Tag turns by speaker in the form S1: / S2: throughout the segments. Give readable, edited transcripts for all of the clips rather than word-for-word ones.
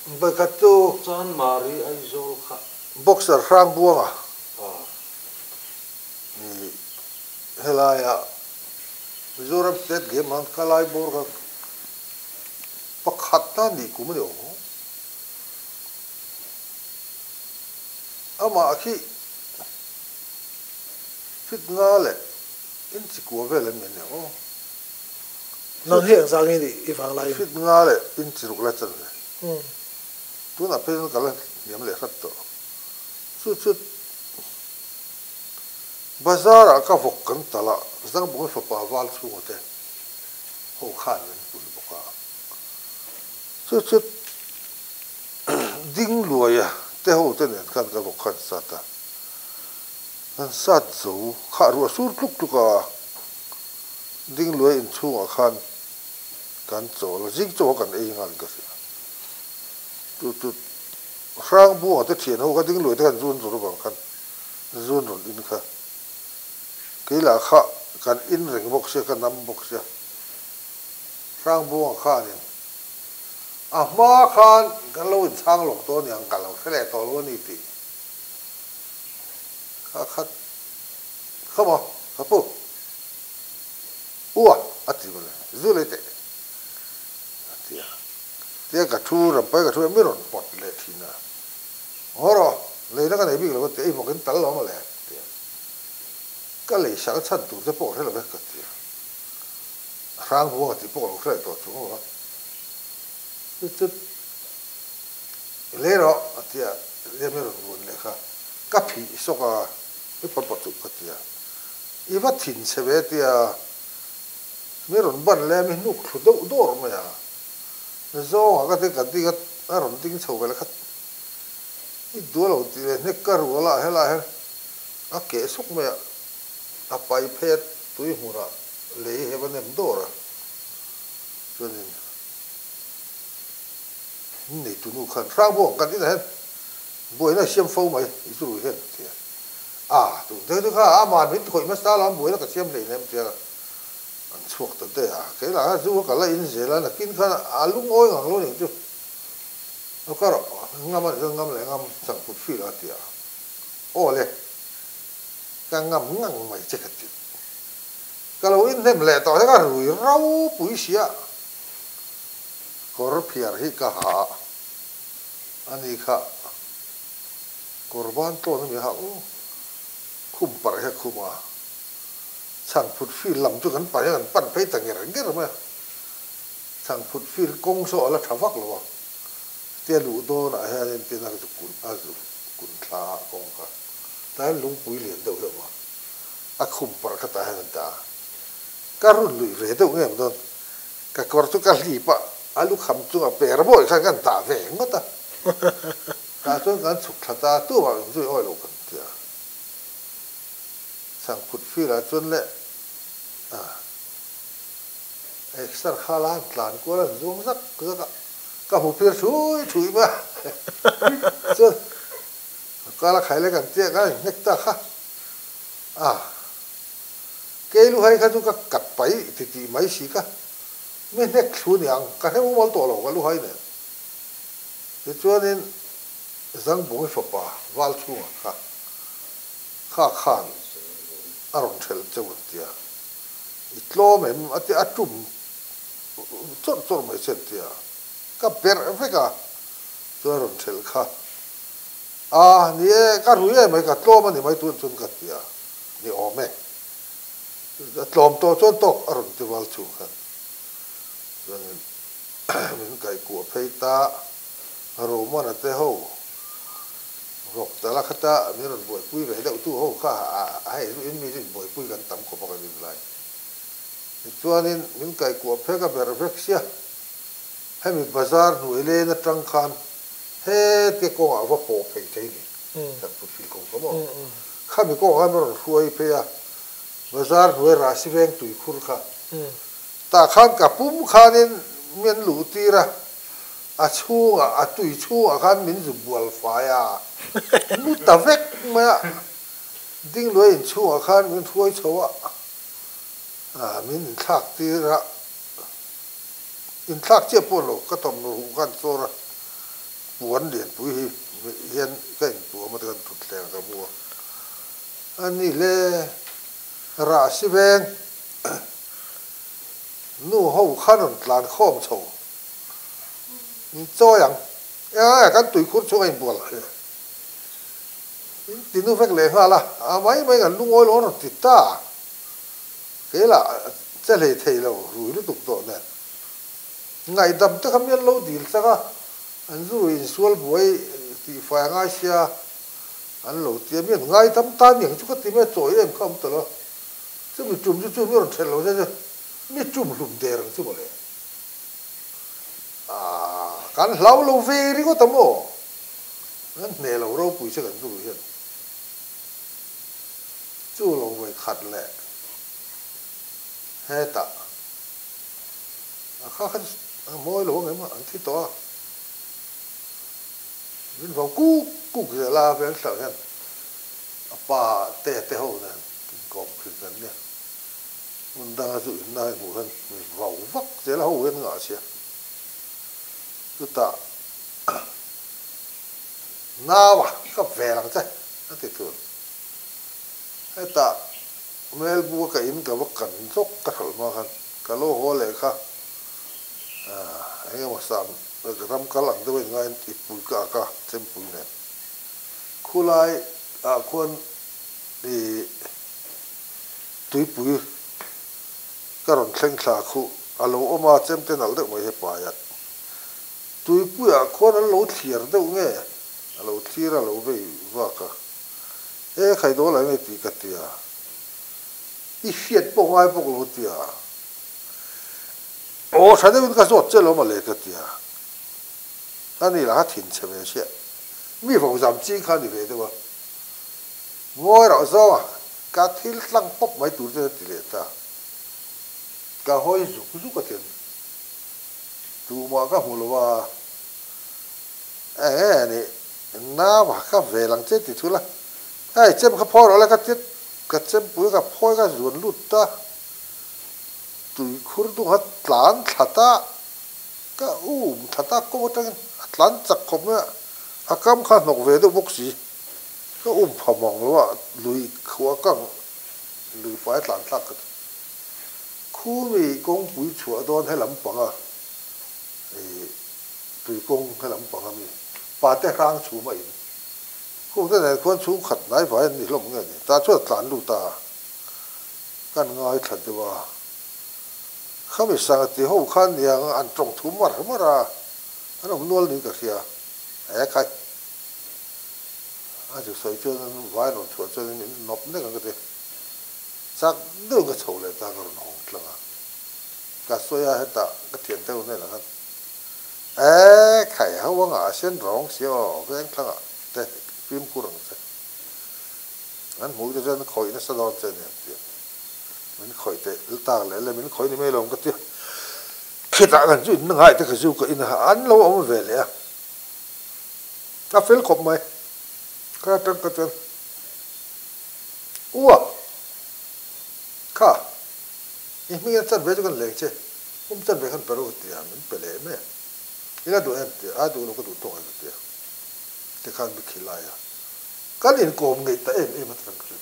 S1: Vawikhat chu.
S2: Chanmari Aizawl kha.
S1: Boxer Hrangbuanga ni helaia Mizoram State Game ah ka lai bawr kha pakhat na nih kum a ni awm. Amah khi fit nga leh inchi kua vel an ni aniang aw.
S3: Nang hi engzah nge nih i vang laiin?
S1: Fit nga leh inchi ruk lai chan ve. Tunah phei chuan ka la hniam leh hrat tawh. Chu chu Bazar ah ka vawk kan talh a, Zangbunga fapa val chhunga te ho khan min pui bawk a. Chu chu ding luaia te ho te nen khan ka vawk khan sat a. Kan sat zo khah ruah sur tluk tluk a, ding luai inchhungah khan kan chawl a, zing chaw kha kan ei nghal ka hria. Chu chu Hrangbuanga te thian ho kha ding luai te khan zun tur avang khan zun rawn in kha kei lah kha kan in reng bawk sia ka nam bawk sia Hrangbuanga khanin a hma khan kan lo inchhang lawk tawh aniang ka lo hre leh tawh lo a ni tih kha khat kha maw ka pu ua a ti mawle zu lei teh a ti a. Tia ka thu ram pai ka thu mi rawn pawt leh thin a, Haw rawh, leina ka nei bik lo a ti a, i vawkin tal lo mawle a ti a, ka lei sak a chhan tur te pawh ka hre lo e ka ti a, a hrang buang a tih pawh ka lo hre leh tawh chung lo a, chu chu lei rawh a ti a, tia mi rawn vun leh kha ka phih sawk a, i pawt pawt chuh ka ti a, i va thin chhe ve a ti a, mi rawn ban leh a mi hnuk thlu deuh dawr mai a. Zawnga ka ti ka ding a, a rawn ding chho vel khat. I duh lo tih leh hnek ka rual a, helaiah hian a keh suk mai a, a pai phei a tui hmunah lei he va nem dawr a, chuanin neitu nu khan Hrangbuang kan inah hian buaina a siam fo mai i chu rui hian a ti a, a tun te chu kha aman min khawih hmasa lo a buaina ka siam hleinem a ti a. An chhuak ta daih a, kei lah khan zu ka la in zel a, nakin khan a lungawi ngang lo ning chu lo ka rawh ngam a nih chuan ngam leh ngam changput feel a ti a, aw le ka ngam ngang mai che ka ti. Ka lo in hnem leh tawh hian ka rui ropui si a, kawr phiar hi ka ha a, ani kha kawr ban tlawn a mi ha u, khum parh hi a khum a. Chhangphut field lam chu kan paih a, kan pan phei ta nger nger mai a. Chhangphut field kawng saw a la tha vak lo a, tia luh dawnah hianin tin a zu kun a zu kun thla a kawng kha. Tah hian lungpui lian deuh hi a awm a, a khum parh kha tah hian an dah a. Ka run luih ve deuh ngei ang dawn, ka kawr chu ka hlip a, a lukham chungah per bawi khan kan dah ve ngawt a. Tah chuan kan chhuk thla ta, tumah min zui awi lo kan ti a. Chhangphut field ah chuan leh exer kha la an tlan kual an zuang zak zak a, ka hmu phir thui thui mai a, chuan ka la khai leh kan tia ka inhnek ta kha a, kei lu hai kha chu ka kat pai ti tih mai si ka, mi hnek thlu niang ka hre mumal tawh lo ka lu hai nen, tichuanin Zangbungi fapa Valchhunga kha. Kha khan a rawn hrelh cheu an ti a, i tlawm em? a ti a, a tum chawrh chawrh mai che an ti a, ka berh vek a, chuan a rawn hrelh kha, a ni e, ka rui em mai, ka tlawm a ni mai tun chuan ka ti a, ni awm e, a tlawm tawh chuan tawk a rawn ti val chhung khan, chuanin min kaihkuah phei ta, Romana te ho. Vawk tala khata min rawn buaipui ve deuh tu ho kha a hei chu in mi chu inbuaipui kan tam khawp a kan in lai. Tichuanin min kaihkuah phek a berh vek sia, hemi bazar hnuai len atang khan hete kawngah va pawh phei thei ni, kan put fil kawng kha maw. Khami kawngah khan min rawn hruai phei a, bazar hnuai rahsi veng tuikhur kha. Tah khan ka pum khanin min luh tir a, A chhungah, a tui chhungah khan min zu bual fai a, mu ta vek mai a, Dingluai inchhungah khan min hruai chho a, min inthlak tir a, inthlak chiah pawh lo, ka thawmhnaw huh khan chawr a, Puan lianpui hi hian ka intuam a tikhan thutthleng ka hmu a, a ni le rah si veng nu ho khan rawn tlan khawm chho in chawi ang eng kan tuikhur chhung a inbual in ti nu vek leh nghal a, a mai mai kan lungawi lo an rawn ti ta kei lah che hlei thei lo rui lutuk tawh nen. Ngaihdam te kha mial lo dil chak a, an zu insual buai tih fai a ngai sia, an lo ti a, mi an ngaidam ta aniang chu ka ti mai a, chawi em kha awm ta lo a, chumi tum chu chu mi rawn ṭhelh lo che chu mi tum hlum der ang chu mawle. Aaa kan hlau lo ve ringawt a maw? Kan hneh lo ropui che kan zu hian chu lo vawi khat leh hetah. A kha kha a mawi lo ang em an thi tawh a, min vau kuk kuk zel a veng thlah hian a pa te te ho nen inkawm thin kan nia, hmun danga chu inna a hmuh hian min vau vak zel a ho hian ngah sia, chutah nau a ka vel ang che a ti thul, hetah Melbu a ka in ka va kan zawk ka hralh hma khan ka lo haw leh kha eng emaw sam ram kal ang deuh a inngai in ipui ka ak a chempui nen khulai ah khuan ih tuipui ka rawn thleng thla khuh a lo awm a chemte nalh deuh mai hepa ah tuipui ah khuan an lo thliar deuh nge a lo thlir a lo vei vak a. He khai dawl ang e tih ka tia. I hriat pawh ngai bawk lo tia. Aw tha deuhin ka zawt che lo mawle ka tia. A ni lah a thin chhe ve chiah. Mi vo zam ching kha a ni ve deuh a. Ngawi rauh zawng a, ka thil tlang pawp mai tur chuan a ti leh ta. Ka hawi zuk zuk a thian. Tumah ka hmu lo a. Eng nge ni? Nau a ka vel ang che ti thul a, hei chem kha phawi rawh le ka tia ka chempui ka phawi ka zuan lut ta, tuikhur dung kha tlan thla ta, ka um thla ta kawng atangin a tlan chak khawp mai a, a kam kha hnawk ve deuh bawk si, ka um pha mang lo a, lui khuah kang lui fai tlan thlak ka ti. Khumi kawngpui chhuah dawn he lampanga ih tui kawng he lampanga mi. Pate hrang chhum a in. Khung te nen khuan chhung khat hnai vai an ni hlawm nge ni? Tah chuan a tlan lut a, kan ngaithla deuh a. Khami sanga ti ho khan niang an tawng thu mar mar a, an awm nual niin ka hria. E khai! A chu sawi chuan an vai rawn chhuah chuan min nawp nek ang ka ti. Chak deuhin ka chho leh ta ka rawn hawng tlang a. Ka sawi a hetah ka thian deuh hnenah khan E khai ho anga a sen rawng si aw veng thlangah te fimkhur ang che. An hmuh te chuan khawih nasa dawn che nia an ti a. Min khawih teh tak leh le min khawih ni mai lo ang ka ti a. Khitah kan chu in ngai te ka zu ka in a an lo awm ve leh a. A fel khawp mai. Ka atang ka chuan Ua! Kha! I hming an chan ve chu kan leng che. Pum chan ve khan pe rawh ka ti a, min pe leh mai a. I la duh em ti a, a duh lo ka duh tawk ang ka ti a. Tikhan mi khi lai a, kan inkawm ngeih ta em em a ti reng chu.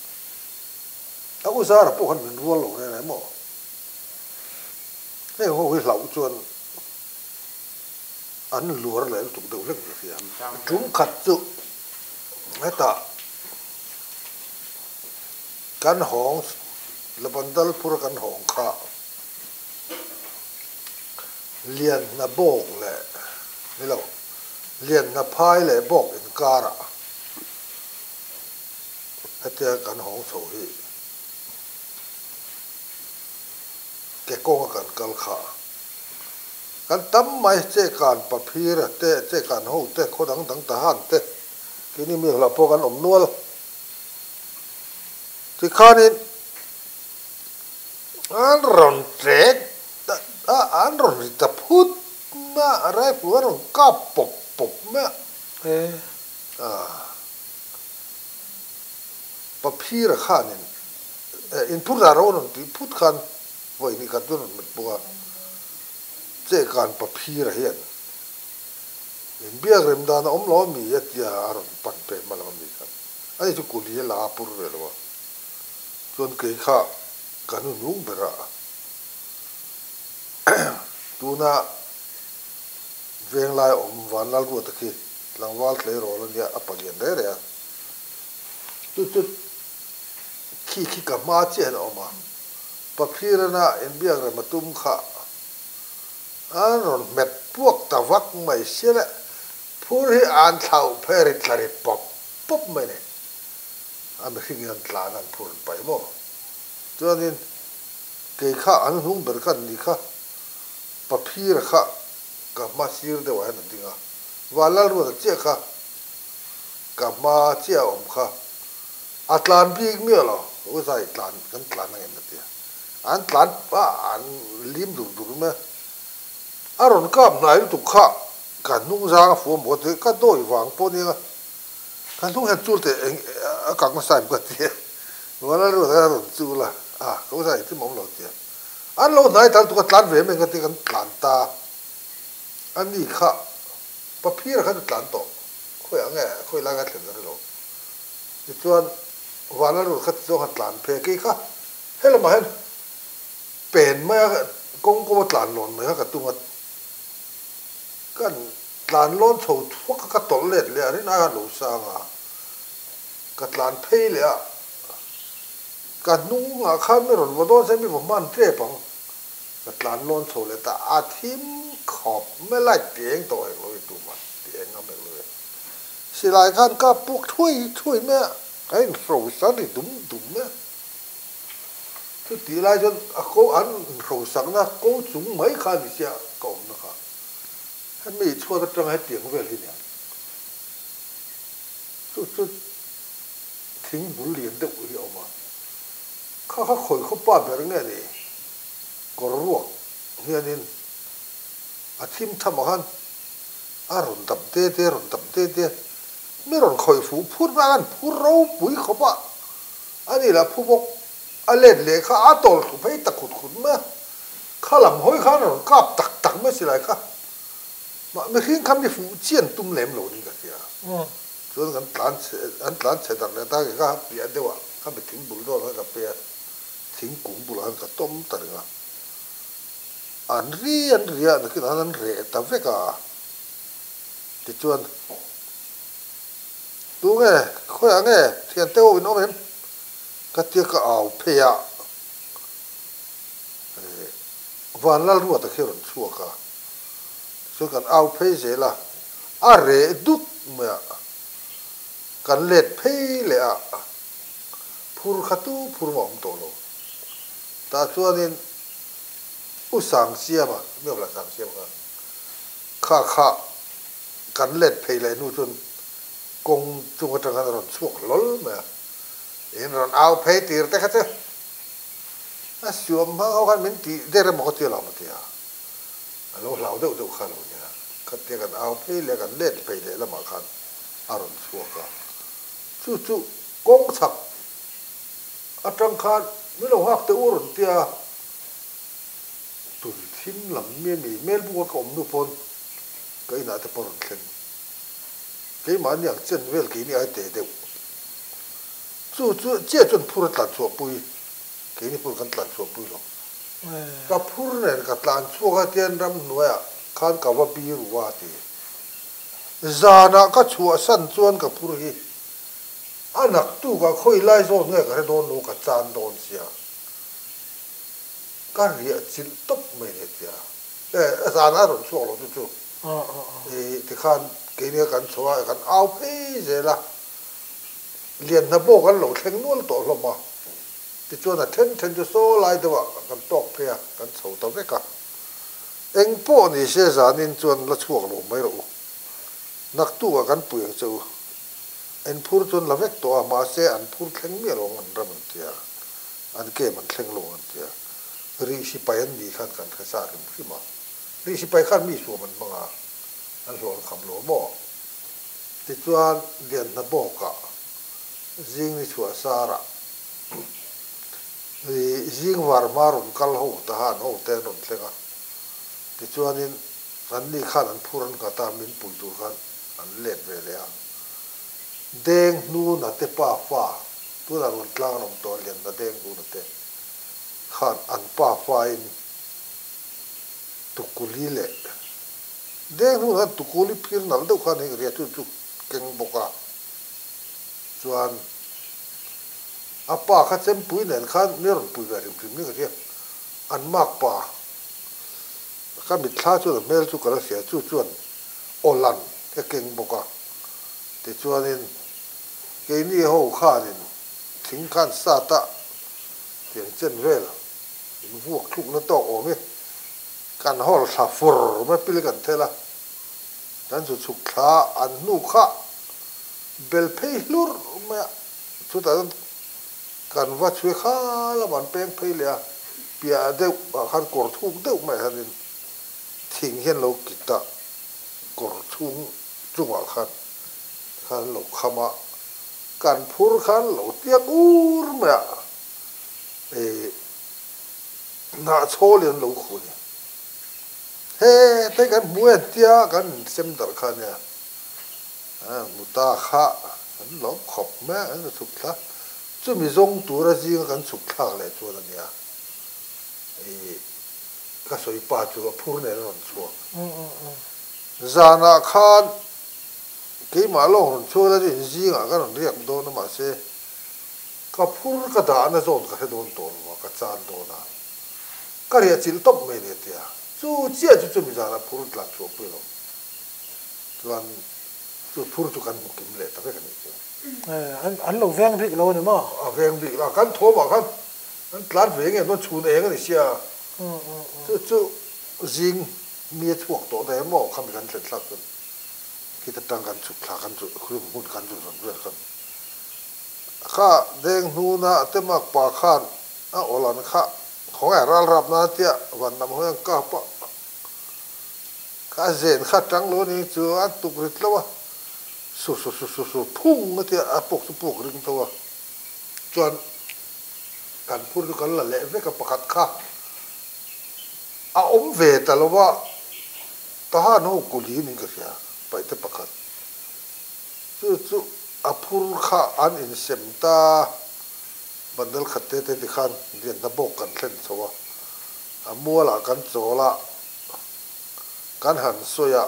S1: A u Zara pawh khan min rual lo reng reng maw? Heng ho hi hlauh chuan an luar leh lutuk deuh hlek ka hria. Tum khat chu hetah kan hawng, Labandal phur kan hawng kha. Lianhna bawk leh ni lo, Lianhna phai leh bawk inkarah hetia kan hawng chho hi ke kawnga kan kal kha kan tam mai Chekan Paphira te, Chekan ho te, khaw dang dang Tahan te, keini mi hlah pawh kan awm nual. Tikhanin. An rawn tlek a, an rawn ri ta phut mai a, rifle an rawn kap pawp pawp mai a. Paphira khanin inphur dah ro rawn tih phut khan vawi hnih khat chu an rawn met bawk a, Chekan Paphira hian. Inbiak rem dan a awm lo ami a tia a rawn pan pek hma lam ami khan. Ani chu kuli a la a pur ve lo a. Chuan kei kha ka hnuhnung ber a. Tuna Venglai awm Vanlalruata khi tlangval tleirawl a nia a palian reh reh a. Chu chu khi khi ka hma chiah hian a awm a. Paphirana inbiak rem a tum kha an rawn hmet puak ta vak mai sia le. Phur hi an thlauh phei a ri tla ri pawp pawp mai ni. A mihring in an tlan a an phur an paih maw. Chuanin kei kha an hnung ber kha an ni kha. Paphira kha ka hma sir deuhah hian a ding a. Vanlalruata chiah kha ka hma chiah a awm kha. A tlan bik miah lo, u zai tlan kan tlan ang em a ti a. An tlan a, an lim dur dur mai a. A rawn kap hnai lutuk kha ka hnung zang a fuh a maw ti, ka dawi vang pawh nia ka hnung hian chul teh eng a kak nasa em ka ti a. Vanlalruata kha a rawn chul a, a ka u zai engtin mah awm lo a ti a. An lo hnai tal tuk a tlan ve em ka ti kan tlan ta a ni kha paphira kha chu tlan tawh khawiah nge khawi lai kha thlen ka hrelo tichuan Vanlalruat kha tichuan kha tlan phei a kei kha helamah hian pen mai a kawng kawng a tlan lawn mai kha ka tum a kan tlan lawn chho thuak a ka tawlh let leh a rin ai khan lo sang a ka tlan phei leh a. Ka hnungah khan mi rawn vaw dawn se mi vaw hman tep ang. Ka tlan lawn chho leh ta a thim khawp mai light ti eng tawh hek lo i tumah ti eng ngam hek lo e. Silai khan ka puk thuai thuai mai a, ka inhrosa ri dum dum mai a. Chutih lai chuan a ko an inhrosakna ko chung mai kha a ni sia ka awmna kha. Hemi chhuat atanga hetiang vel hi nia. Chu chu. Thing bul lian deuh hi a awm a, kha kha khawi khaw pa ber nge ni kawr ruak hianin a thim tham ah khan a rawn dap de de rawn dap de de mi rawn khawih fuh phut mai a khan phur ropui khawp a, a ni lah phu bawk a let leh kha a tawl thlu phei ta khut khut mai a, kha lam hawi khan a rawn kap tak tak mai silai kha mah mihring kha mi fuh chian tum lem lo niin ka hria. Chuan kan tlan chhe an tlan chhe darh leh ta ke kha piah deuh ah kha mi thing bul dawn khan ka pe a, thingkung bulah khan ka tawm ta reng a, an ri an ri a nakinah khan an reh ta vek a, tichuan tunge khawiah nge thiante ho in awm em ka tia ka au phei a, Vanlalruata khi a rawn chhuak a, tichuan kan au phei zel a. A reh duk mai a, kan let phei leh a, phur kha tu phur mah awm tawh lo. Tah chuanin U Sangsiama, mi awmlah Sangsiama kha, kha kha kan let phei leh hnu chuan kawng chung atang khan a rawn chhuak hlawl mai a, in rawn au phei tir te kha chu a suam hmang ho khan min tih der emaw ka ti alawm a ti a. A lo hlau deuh deuh kha lo nia. Khatia kan au phei leh kan let phei leh lamah khan a rawn chhuak a. Chu chu kawng chhak atang khan min lo nghak teh u rawn tia tul thim lam mi a mi hmel buk a ka awm hnu pawn ka inah te pawh rawn thleng. Keimahni ang chen vel keini ai teh deuh. Chu chu chiah chuan phur a tlan chhuah pui. Keini pawh kan tlan chhuah pui lo. Ka phur nen ka tlan chhuak a tian ramhnuaiah khan ka va bi ru a ti. Zanah ka chhuahsan chuan ka phur hi a naktukah khawi lai zawn nge ka hre dawn lo ka chan dawn sia. Ka riah chilh tawp mai ni tia. E zanah a rawn chhuak lo chu chu. I tikhan keini kan chhuah a kan au phei zel a. Lianhna pawh kan lo thleng nual tawh hlawm a. Tichuan a then then chu saw lai deuhah kan tawk phei a, kan chho ta vek a. Eng pawh ni se zanin chuan la chhuak lo mai rawh u. Naktukah kan pui ang che u. En phur chuan la vek tawh a, mahse an phur thleng miah lo ang an ram an ti a, an kem an thleng lo ang an ti a. Rih sipai an nih khan kan hre sa hrim hrim a. Rih sipai khan mi suam an hmang a, an hlawh an kham lo maw? Tichuan Lianhna bawkah zing ni chhuah sarah I zing var hma rawn kal ho ta han ho te an rawn thleng a, tichuanin Anni khan an phur an nghat a, min pui tur khan an let ve leh a. Deng hnuna te pa fa, tunah rawn tlang an awm tawh a, Lianna Deng hnuna te khan an pa fain Tukuli leh Deng hnuna khan Tukuli phir nalh deuh khan heng riah chu chu keng bawk a. Chuan a pa kha chempui nen khan mi rawn pui ve hrim hrim ni ka hria, an mak pa. Ka mitthla chuan a hmel chu ka la hria, chu chuan Awlan ka keng bawk a. Tichuanin keini ho khanin thing khan sat a tiang chen vel in vuak thlukna tawk awm i kan hawl thla fur mai pil kan thel a, kan zu chhuk thla an hnu kha bel phei hlur mai a, chutah chuan Kan va chhui kha lam an peng phei leh a, piah deuh ah khan kawr thuk deuh mai hianin thing hian lo kit a, kawr chhung chungah khan khan an lo kham a, kan phur khan lo tiak ur mai a, ih hnahchhawl in an lo khuh a ni. He te kan hmu en tia kan insem darh kha a nia. Hmu ta kha an lawm khawp mai a, an la chhuk thla. Chumi zawng tura zinga kan chhuk thlak leh chuan a nia, ih ka sawi pa chu a phur nen a rawn chhuak. Zanah khan keimah lawng rawn chhuak ila chu inzingah ka rawn riak dawn a, mahse ka phur ka dahna zawn ka hre dawn tawh lo a, ka chan dawn a, ka riah chilh tawp mai nia tia. Chu chiah chu chumi zanah phur tlan chhuah pui lo. Chuan chu phur chu kan hmu kim leh ta vek a nih chu.
S3: An lo veng bik lo a ni maw?
S1: A veng bik lo. Kan thawmah khan an tlan ve nge dawn chhun eng a ni sia. Chu chu zing mi a chhuak tawh daih maw khami kan thlen thlak chuan khita tang kan chhuk thla kan chu hmun kan chu zawn vel khan kha deng hnuna te mak pa khan a awl an kha khawngaih ral rap nan tia van lam hawi an kap a. Ka zen kha tang lo ni chu a tuk rit lo a, su su su su su phung a tia a puk chu puk ring tho a, chuan kan phur chu kan la leh vek a pakhat kha a awm ve ta lo a, Tahan ho kuli niin ka hria paihte pakhat chu chu a phur kha an insem ta bundle khat te te tikhan lianhna bawk kan thlen chho a, a mualah kan chawl a. Kan han sawi a,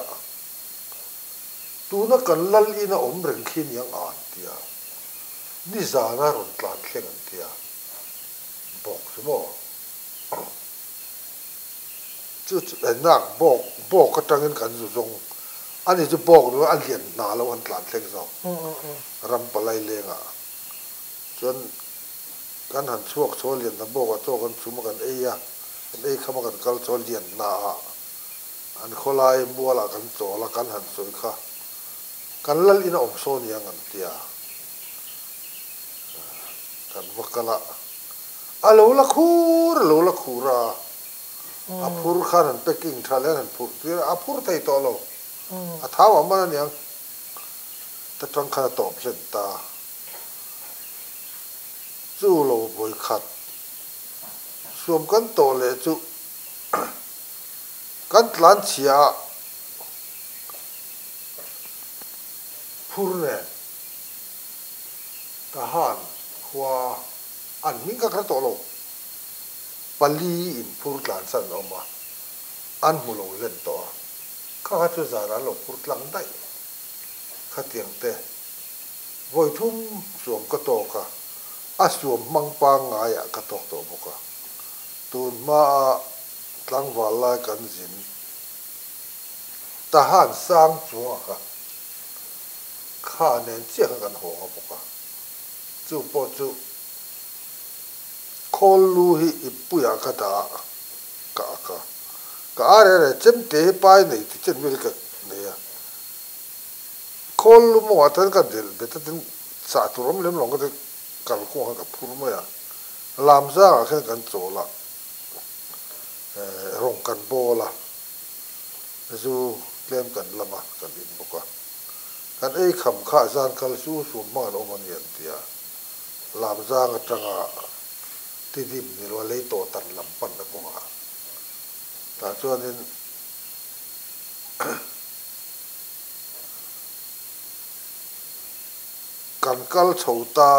S1: tuna kan lal in a awm reng khi niang a an ti a, nizana rawn tlan thleng an ti a, bawk chu maw? Chu chu engnak bawk, bawk atangin kan zu zawng, ani chu bawk ni a lian hna lo an tlan thleng zawk, ram palai lengah chuan Kan han chhuak chaw lian hna bawkah chaw kan chhum a kan ei a, kan ei kham a kan kal chaw lian hnaah an khawlai mualah kan chawl a, kan han sawi kha kan lal in a awm saw nia ang an ti a, kan va kal a, a lo la khur a lo la khur a, a phur khan an packing tha leh an han phurh tir a, a phur thei tawh lo, a thau ah man aniang ta tang khan a tawp hlen ta. Chu lo vawi khat suam kan tawh leh chu kan tlan chhia a phur nen Tahan khua an hming kha kha tawh lo pali in phur tlan san a awm a, an hmu lo hlen tawh a, kha kha chu zan an lo phur tlang daih khatiang te. Vawi thum suam ka tawk a, a suam hmang pangngaiah ka tawk tawh bawk a. Tun hmaa tlangval lai kan zin Tahan sang chungah kha kha nen chiah khan kan hawng a bawk a. Chu pawh chu khawl lu hi ippuiah ka dah a, ka ak a. Ka a reh reh chemte hi pai nei ti chen vel ka nei a. Khawl lu mawngah chuan ka delh bet a tin chah tur awm lem lo ang ka ti kal kawngah khan ka phur mai a, lam zangah khian kan chawl a, eh rawng kan bawl a, zu tlem kan lam a, kan in bawk a, kan ei kham kha zan kal su su hmang an awm a ni an ti a, lam zang atanga tidim ni lo a lei tawh tan lam panna kawngah tah chuanin. Kan kal chho ta,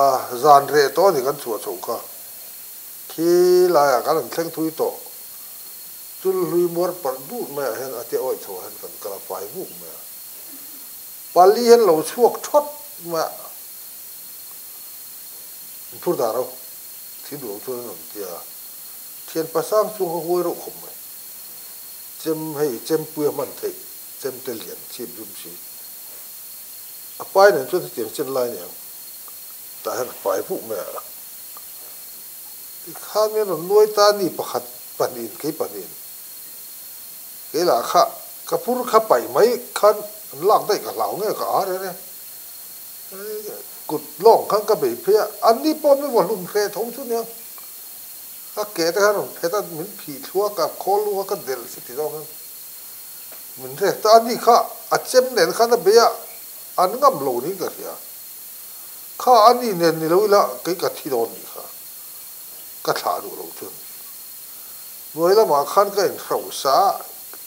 S1: zan reh tawh a ni kan chhuah chhoh kha. Khi laiah kan han thleng thui tawh. Chul hlui muar parh dut maiah hian a tia awih chhoah hian kan kal a fai vuk mai a. Pali hian lo chhuak thawt mai a. Inphur dah ro, thi duh lo chuan an rawn ti a. Thian pasang chung kha huai reuh khawp mai. Chem hei chempui a hman theih, chemte lian chhip zum si. A pai nen chuan hetiang chen lai aniang tah hian a pai vuk mai a. Tikhan hian rawn nuai ta ni pakhat pahnihin kei pahnihin kei lah kha ka phur kha paih mai khan an lak daih ka hlau nge ka ar er e. Kut lawng khan ka bei phei a, an ni pawh min vaw hlum hreh tho chu aniang. Ka ke te khan rawn phet a, min phih thluak a, khawl lu kha ka delh si ti zawk hian. Min rek ta a ni kha, a chem nen khan a bei a, an ngam lo niin ka hria. Kha a ni nen ni lo ila kei ka thi dawn nih kha, ka thlah duh lo chuan. Hnuai lamah khan ka inhrosa a,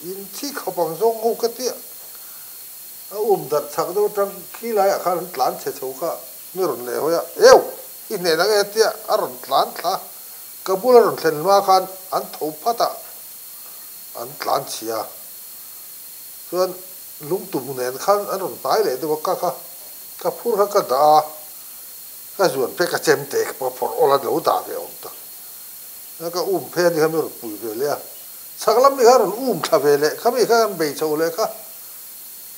S1: in thi khawp ang zawng ho ka tia. A um darh chak deuh atang khi laiah khan an tlan chhe chho kha mi rawn leh hawi a, Eu! I hneh na nge tia a rawn tlan thla, ka bula rawn thlen hma khan an tho phat a. an tlan chhia chuan lungtum nen khan an rawn hnai leh deuh a ka kha ka phur kha ka dah a ka zuan phei ka chem te ka phawrh awl a lo dah ve awm ta ka um phei a ni kha mi rawn pui ve leh a chhak lam mi kha rawn um thla ve leh kha mi kha an bei chho leh kha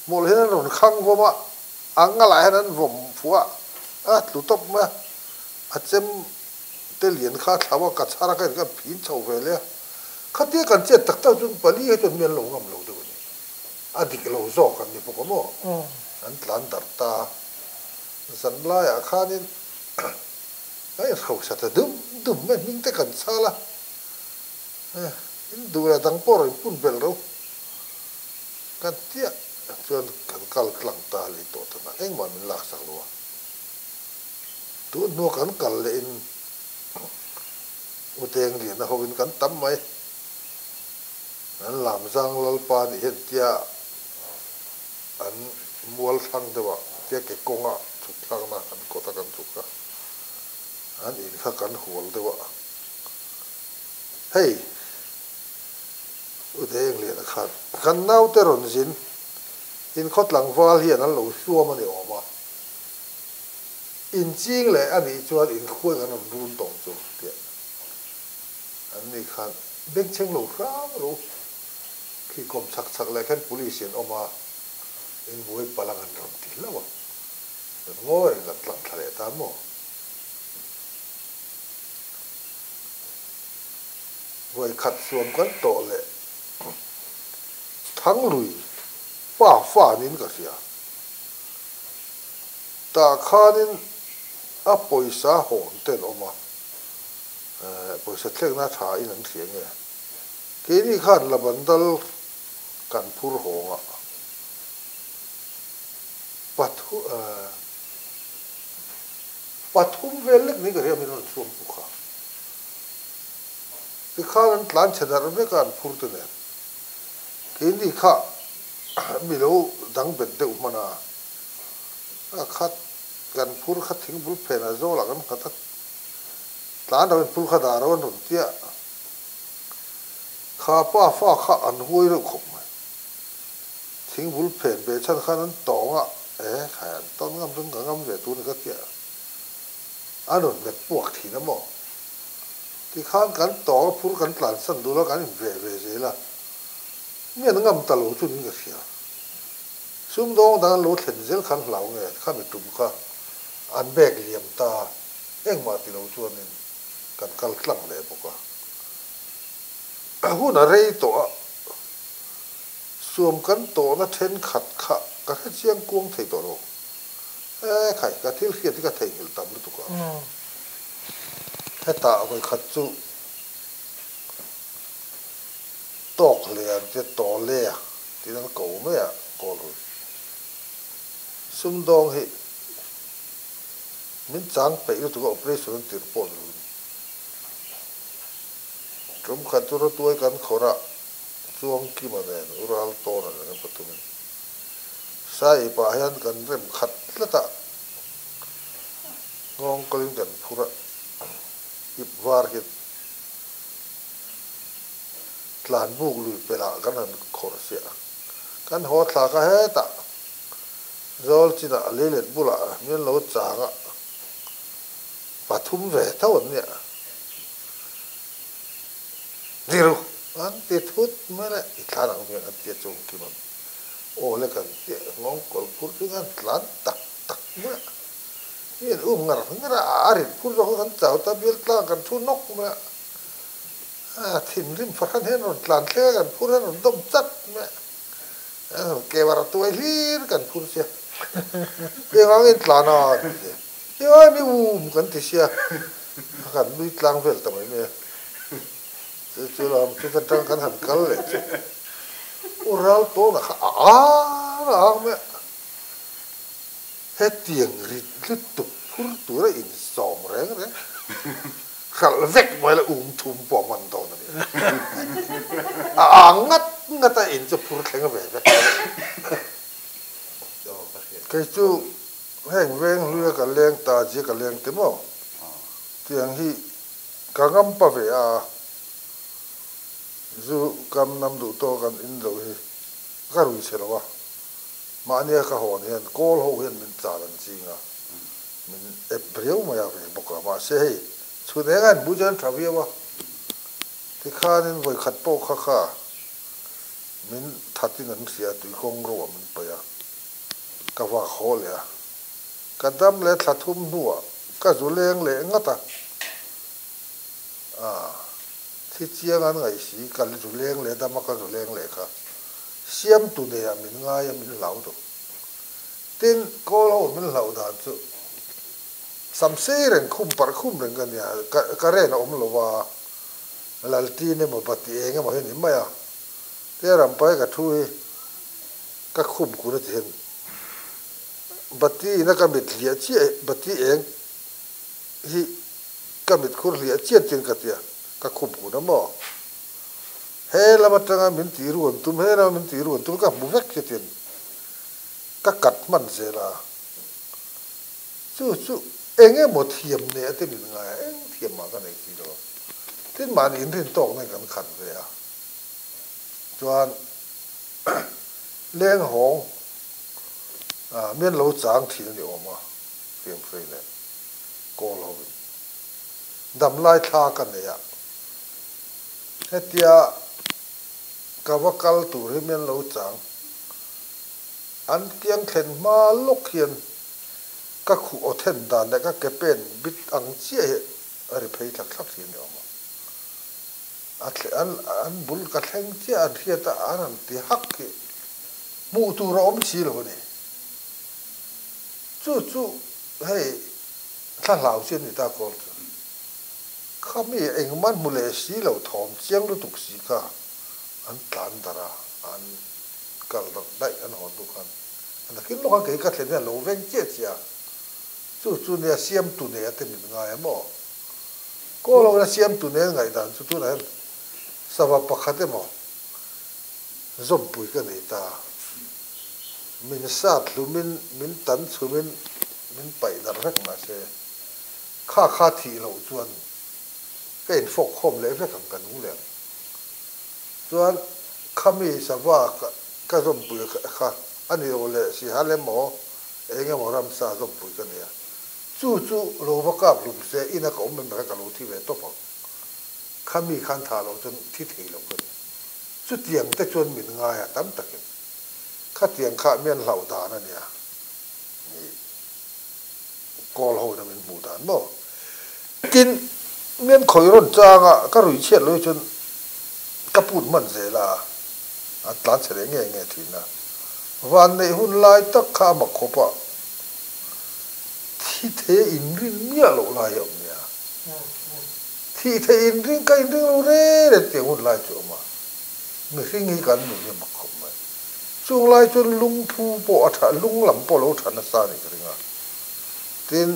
S1: hmawlh hian an rawn khang vawm a a ngalah hian an vawm fuh a a tlu tawp mai a a chem te lian kha a thlau a ka chhar a ka in ka phin chho ve leh a. Khatia kan chet tak tak chuan pali hi chuan mi an lo ngam lo deuh a ni. A dik lo zawk an ni bawk a maw? An tlan darh ta a. Zan laiah khanin a inhrosa ta dum dum mai, hming te kan chhal a. In duh leh dang pawh rawn pun belh ro. Kan tiah chuan kan kal tlang ta leh tawh ta na, engmah min laksak lo a. Tun hnua kan kal leh in. Uteng lian a hovin kan tam mai. An lamzang Lalpa nih hian tia an mual thlang deuh ah tia ke kawnga chhuk thlakna an kawt a kan chhuk a, an in kha kan hual deuh a. Hei Uteng lian a khan kan naute rawn zin in khaw tlangval hian an lo hluam a ni awm a. Inching leh a nih chuan inkhuai kan rawn run tawng chu tiah an ni khan bengchheng lo hram ro khi kawm chhak chhak leh khan police in awm a, inbuai palh ang an rawn ti hlauh a, kan ngawi reng kan tlang thla leh ta maw? Vawikhat suam kan tawh leh Thanglui pa fa niin ka hria. Tah khanin a pawisa hawn te an awm a, pawisa thlekna tha in an hria nge? Keini khan Labandal kan phur hawng a, pathu pathum vel lek niin ka hria min rawn chhuak tu kha. Tikhan an tlan chhe darh vek a an phur te nen. Keini kha mi lo dang bet deuh hman a. A khat kan phur kha thingbul phenah zawlah kan nghat a, tlan lo in phur kha dah ro an rawn tia. Kha pa fa kha an huai reuh khawp mai. Thingbul phen ve chhan khan an tawng a, e khai an tawn ngam chuan ka ngam ve tur ni ka tia. An rawn hmet puak thin a maw? Tikhan kan tawng a phur kan tlansan dul a kan inveh ve zel a, mi an ngam ta lo chu niin ka hria. Sumdawng dang an lo thlen zel khan hlau nge kha mi tum kha an bag liam ta engmah ti lo chuanin kan kal tlang leh bawk a. Hun a rei tawh a, suam kan tawhna thenkhat kha ka hre chiang kuang thei tawh lo. E khai, ka thil hriat hi ka theihnghilh tam lutuk a. Hetah vawikhat chu tawk hle an tia tawle a. Tin an ko mai a, kawl hun. Sumdawng hi min chang peih lutuk a, operation an tirh pawh ni lovin. Tum khat chu rawtuai kan khawrh a, Chuangkima nen U Raltawna nen an pathumin Saiipah hian kan rem khat tlat a, nghawng kalin kan phur a, ip var hian tlan buk lui pelh ah kan han khawrh siah a, kan haw thlak a hetah zawl chinah leilet bulah min lo chang a, pathum ve tho an nia. Diru an ti thut mai le, i tlan ang hian an ti a chung kim ang. Aw le kan ti a, nghawng kawl phur chu kan tlan tak tak mai a. Mi an um ngar ngar a, a rit phur zawk kha kan chau ta bial tlang kan thu nawk mai a. A thinrim fahran hian rawn tlan thleng a, kan phur hian rawn dawm chat mai a. Kewar a tuai hlir kan phur sia. Engangin tlan a an ti a. Eng mi um kan ti sia, kan nui tlang vel ta mai mai a. Chu chu lam chu ka tang kan han kal leh chu u ral tawn a kha a ang a ang mai a. Hetiang rit lutuk phur tura insawm reng reng hralh vek mai la um thum pawh hman dawn a ni. A ang ngat ngat a in chu phur thleng ve vek. Kei chu Heng veng hluia ka leng ta zia ka leng te maw? Tiang hi ka ngam pa ve a, zu kam nam duh tawk an in loh hi ka rui chhe lo a, mahnia ka hawn hian kawl ho hian min chal an ching a, min ep riau mai a ve bawk a, mahse hei chhun eng a inbu chuan tha viau a, tikhanin vawikhat pawh kha kha min thatin an hria a, tuikawng ro ah min paih a. Ka vak haw leh a, ka dam leh thla thum hnuah ka zu leng leh ngat a, ah, thi chiang an ngaih si, ka zu leng leh dam a ka zu leng leh kha siamtu neiah min ngai a min hlau duh. Tin, kawl ho min hlauh dan chu sam sei reng khum parh khum reng ka nia, ka ka ren a awm lo a, Laltin emaw Bati eng emaw hi a ni mai a, tia rampai ka thu hi Ka khum kun a ti hian bati ina ka mit hliah chiah bati eng hi ka mit khur hliah chiah tin ka tia ka khum kun a maw? He lam atanga min tih ruan tum he lama min tih ruan tum ka hmu vek chitin ka kat hman zel a chu chu eng emaw thiam nei a te min ngai a eng thiam mah ka nei si lo a tin mahni inrin tawk nen kan khat ve a chuan Leng hawng mian lo chang thin a ni awm a, Fiamhrei leh Kawl hovin damlai thla ka nei a, hetia ka va kal tur hi mian lo chang an kiang thlen hma lawk hian ka khuh aw then dan leh ka ke pen bit ang chiah hi a ri phei thlak thlak thin a ni awm a. A an bul ka thleng chiah an hriat a, an han ti hak hi hmuh tur a awm si lo a ni. Chu chu hei thla hlau chi a ni ta kawl chu. Khami engmah hmu leh si lo thawm chiang lutuk si kha an tlan darh a, an kal darh daih an hawn duh khan. A nakin lawk a kei ka thlen hian a lo veng chiah chiah a. Chu chu nia siamtu nei a te min ngai a maw? Kawl ho ina siamtu nen ngaihdan chu tunah hian sava pakhat emaw zawmpui ka nei ta. Min sat hlumin, min tan chhumin min paih darh vek mahse kha kha thih loh chuan ka infawk khawm leh vek ang ka nung leh ang. Chuan khami sava ka zawmpui kha a ni lo leh sihal emaw eng emaw ramsa zawmpui ka nei a. Chu chu lo va kap hlum se ina ka awm em kha ka lo thi ve tawp ang. Kha mi khan tha loh chuan thi thei lo ka ni. Chutiang te chuan min ngai a tam takin. Khatiang kha mian hlauh dan a nia. Ni kawl ho ina min hmuh dan maw. Tin, mian khawi rawn chang a ka rui chhiat lo hi chuan ka put hman zel a, an tlan chhe leh nge nge thin a. Van neih hun lai tak kha a mak khawp a. Thi thei inrin miah loh lai a awm nia. Thih thei inring ka inring lo reng reng tiang hun lai chu a awm a. Mihring hi kan nun hi a mak khawp mai. Chung lai chuan lungphu pawh a tha, lung lam pawh lo tha nasa a nih ka ring a. Tin,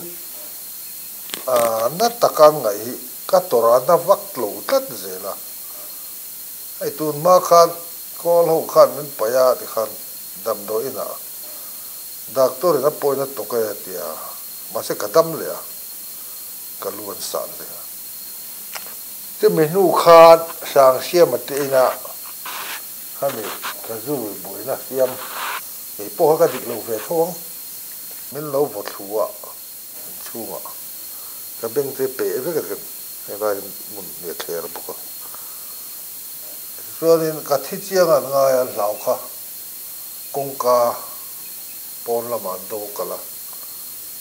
S1: na taka ngaih hi ka tawrh a na vak lo tlat zel a. Hei tun hma khan. Kawl ho khan min paih a tikhan damdawi inah doctor in a pawina tawk e a ti a, mahse ka dam leh a, ka lu an sah leh a. Chumi hnu khan Sangsiama te inah khami ka zui buaina siam kei pawh kha ka dik lo ve tho ang, min lo vaw thlu a inchhungah ka beng te peh vek a ti khan helai hmun hi a thler bawk a. Tichuanin ka thi chiang an ngai an hlau kha kawngka pawn lamah an do kalh a,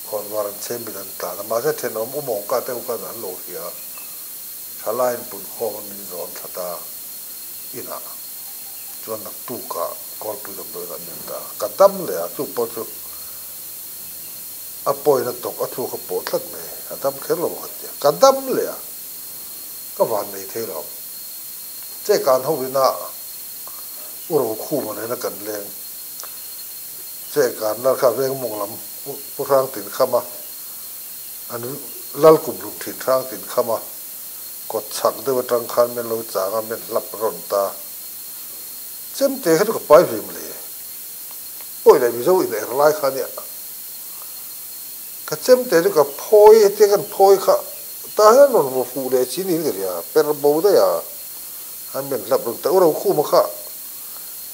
S1: khawnvar an chhem in an tlan a, mahse thenawm umawngka te ho khan an lo hria a, thalaiin punkhawm a min zawn thla ta inah chuan naktukah kawlpui damdawiin an min ta a, ka dam leh a, chu pawh chu a pawina tawk a thluak a pawh tlat mai, a dam kher lo ang a tia, ka dam leh a, ka van nei thei lo. Che kan ho ina u Rokhuma nena kan leng. Che kan lal kha veng mawng lam Pu Hrang Tin Khama an lal kum hlum thin Hrang Tin Khama kawt chhak deuh atang khan min lo chang a min hlap rawn ta. Chemte kha chu ka pai ve mawle. Pawi leh Mizo in er lai kha nia. Ka chemte chu ka phawi hetia kan phawi kha tah hian rawn vaw fuh leh chi niin ka hria, per bo daih a, an men hlap rawn ta uro khum a kha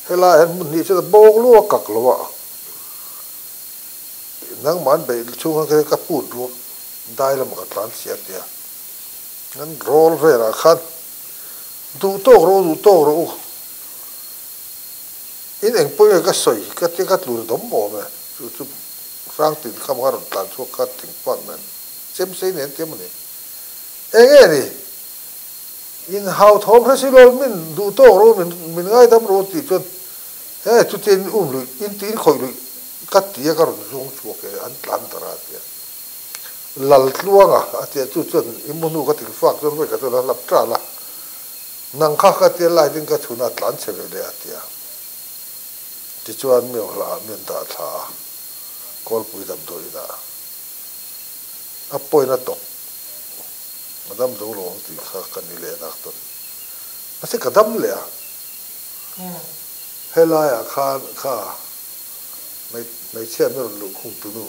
S1: helaiah hian hmun hnih chuan a bawk luah a kak lo a, nangmah an beih chhung khan kha ka put ruak dai lamah ka tlan chhia tia an rawl velah khan duh tawk rawh u duh tawk rawh u in eng pawh nge ka sawi ka tia ka tlu dawm awm e chu chu. Hrang tin kham kha rawn tlan chhuak kha thingpang nen chem sei nen ti emaw ni? Enge ni? In hau thawm hre si lo min duh tawk rawh u, min min ngaidam rawh u tih chuan he chutia in um luih in tih in khawih luih ka ti a ka rawn zuang chhuak e an tlan ta ra tia. Laltluanga a tia chu chuan i mu hnu ka thingfak chuan vawi khat chuan a hlap ṭal a, nang kha ka tia light in ka chhun a tlan chhe ve leh a tia. Tichuan mi awhlah ah min dah thla a, Kawlpui damdawi inah a pawina tawk a dam zo lo ang tih kha ka ni leh nak tawn. Mahse ka dam leh a, helaiah khan kha hmeichhia mi rawn luh khung tunu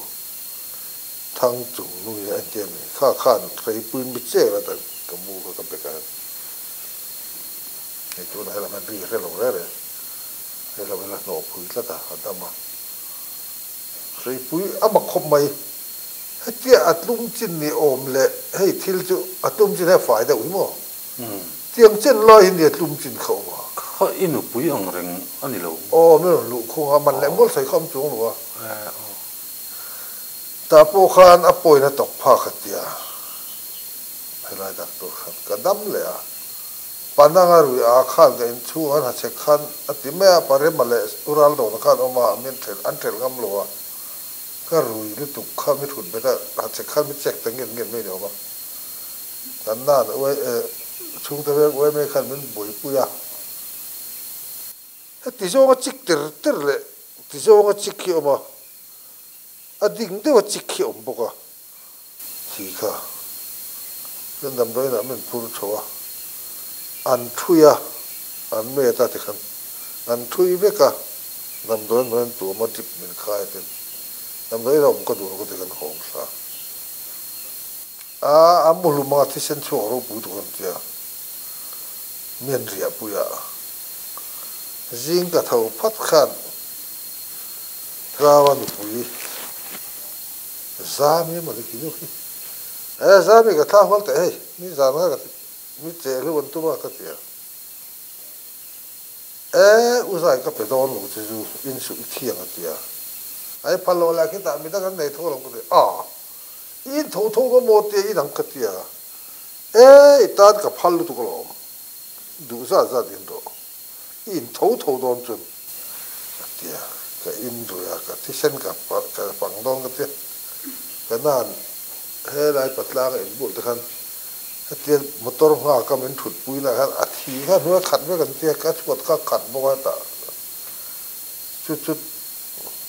S1: Thang chung nung hi a entir a ni. Kha khan hreipui mi chek atan ka mu kha ka bek a. Hei tunah helam hian ri hre lo reng reng, helam hian a hnawh phui tlat a, a dam a. Hreipui a mak khawp mai, hetia a tlum chin ni awm leh hei thil chu a tlum chin hi a fai deuh hi maw? Tiang chen lai hi nia tlum chin kha awm a.
S2: Kha i nupui ang reng a ni lo.
S1: Aw, mi rawn luh khung a, man leh mual sawi kha awm chuang lo a. Tah pawh khan a pawina tawk phak a tia. Helai doctor khan ka dam leh a, Pananga rui a khan ka inchhung an hachhek khan a ti mai a, Parema leh Ural dawna khan awm a, min thelh an thelh ngam lo a, ka rui lutuk kha mi thut bet a, hachhek khan mi check ta nget nget mai ni awm a, kan nan uai eh chhungte veng uai mai khan min buaipui a. Heti zawnga chik ter ter leh ti zawnga chik hi a awm a, a ding deuha chik hi a awm bawk a. Thi kha chuan damdawiinah min phur chho a, an thui a, an met a tikhan an thui vek a, damdawiin hnuaiah an tuam a drip min khai a tin damdawiinah awm ka duh lo ka ti khan hawng thla a, a mu hlum anga thisen chhuak ropui tuk an tia mi an riah pui a, zing ka tho phat khan Thlarau nupui. Zami emaw ni kinu hi. E Zami ka thla hual teh hei, mi zan nga ka ti, mi che hlu an tum a ka ti a. E u zai ka pe dawn lo che zu in suh i thiang a ti a. Ai phal lo lah khitah mi dang an nei tho lo ka ti a. I in tho tho nga maw tia in ang ka ti a. E i tan ka phal lutuk alawm, duh zat zat in rawh. I in tho tho dawn chuan a ti a, ka in rui a, ka thisen ka ka pang dawn ka ti a, ka nan helai patlanga in bulah te khan hetia motor nghak a min thut pui nah khan a thi kha hnuai a khat vek an ti a, ka chhuat kha a khat bawk a tah chu chu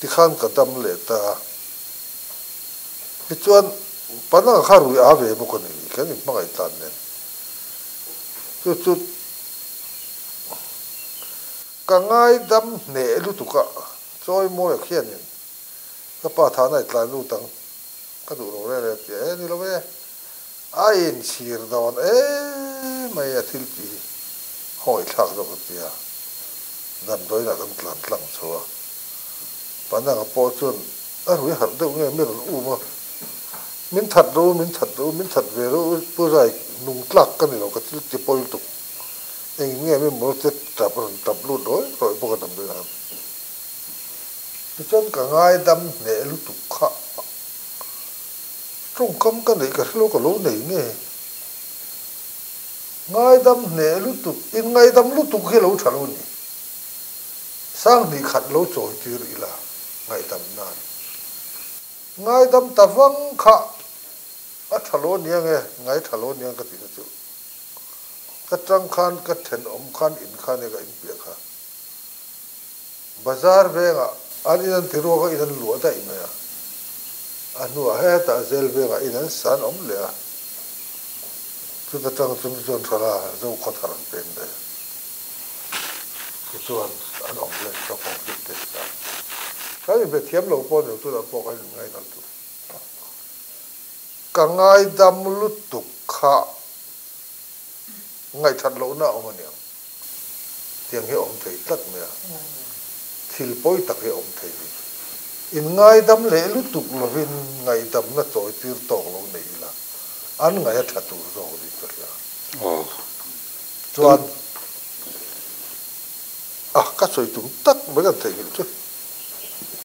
S1: tikhan ka dam leh ta a, tichuan pananga kha rui a ve bawk a ni, kan inhmangaih tlan nen chu chu. Ka ngaidam hneh lutuk a, Chawimawia khianin ka pa thahna i tlai lut ang, ka duh lo reng reng tia e ni lo e, a inchhir dawn emai a thil tih hi hawngaihthlak zawk a tia, damdawiinah kan tlan tlang chho a, Pananga pawh chuan a rui harh deuh nge mi rawn um a, min that rawh u, min that rawh u, min that ve rawh u, Pu Zai nung tlak ka ni lo ka thil ti pawi lutuk. Eng nge mi mawl te tap rawn tap lut rawih rawih bawk a damdawi ang. Tichuan ka ngaidam hneh lutuk kha tawngkam ka neih ka hrelo ka lo nei nge. Ngaidam hneh lutuk in ngaidam lutuk hi lo tha lo ni. Sanghnih khat lo chawi tir ila ngaihdam nan. Ngaidam ta vang kha a tha lo nia nge ngai tha lo nia ka tihna chu. Ka tang khan ka thenawm khan in khan e ka inpiah kha. Bazar vengah an in an ti ruak a, in an luah daih mai a. A hnuah hetah zel vengah in an san awm leh a. Chuta tang chu chuan Thala Zokhawthar an peng daih a. Tichuan an awm leh chu a conflict te ta. Kan inbe thiam lo pawh ni lo, tunah pawh kan inngainal tur. Ka ngaidam lutuk kha ngaihthat lohna a awm aniang. Tiang hi a awm thei tlat mai a, thil pawi tak hi a awm thei ni. In ngaidam leh lutuk lovin ngaihdamna chawi tir tawk lo nei ila, an ngaih a tha tur zawk niin ka hria. Chuan, a ka sawi tum tak mai kan theihnghilh chu.